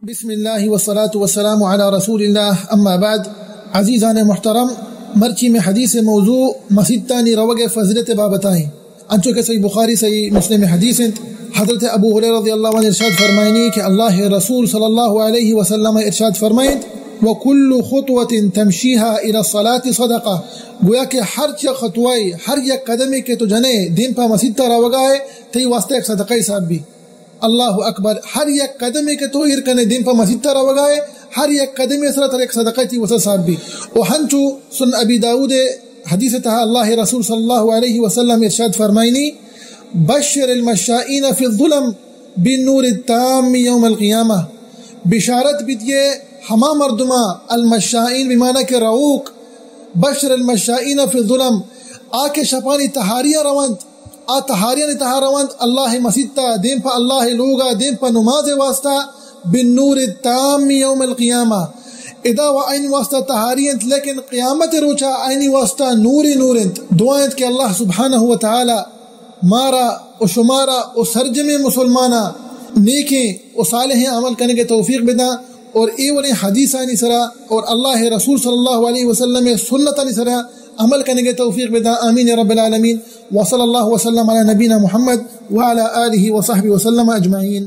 بسم اللہ والصلاة والسلام علی رسول اللہ، اما بعد۔ عزیزان محترم، مرچی میں حدیث موضوع مسیتانی روگ فضیلت بابت آئیں۔ انچو کہ صحیح بخاری، صحیح مسلم حدیث انت۔ حضرت ابو ہریرہ رضی اللہ عنہ ارشاد فرمائنی کہ اللہ رسول صلی اللہ علیہ وسلم ارشاد فرمائنت، وکل خطوة تمشیها الی الصلاة صدقہ، گویا کہ ہر چہ خطوہ، ہر یک قدمے کہ تو جنے دیم پہ مسیت روگا ہے، تئی واسطہ ایک صدقہ حساب بی۔ اللہ اکبر۔ ہر یک قدمے کہ تو ایر کنے دیم پہ مسیت روگا ہے، ہر یک قدمے سرا تر ایک صدقہ تی وسا صاحب بی۔ و ہنچو سن ابی داؤد حدیث تہا اللہ رسول صلی اللہ علیہ وسلم ارشاد فرمائنی، بشر المشائین فی الظلم بالنور التام یوم القیامہ۔ بشارت بدیے ہما مردما، المشائین بمعنی کہ روک، بشر المشائین فی الظلم، آ کہ شپانی تہاریاں رونت، آ تہاریانی تہا رونت اللہ مسیتا، دیم پہ اللہ لوگا، دیم پہ نماز واسطہ، بالنور التام یوم القیامہ۔ ادا و آئین واسطہ تہاری انت، لیکن قیامت روچا آئینی واسطہ نور نور انت۔ دعا انت کہ اللہ سبحانہ و تعالی مارا و شمارا و سرجمیں مسلمانا نیکیں و صالحیں عمل کنگے توفیق بداں اور اے وڑیں حدیثانی سرا اور اللہ رسول صلی اللہ علیہ وسلم سنتانی سرا عمل کنگے توفیق بداں۔ آمین رب العالمین۔ وصلی اللہ وسلم علی نبینا محمد وعلی آلہ وصحبہ وسلم اجمعین۔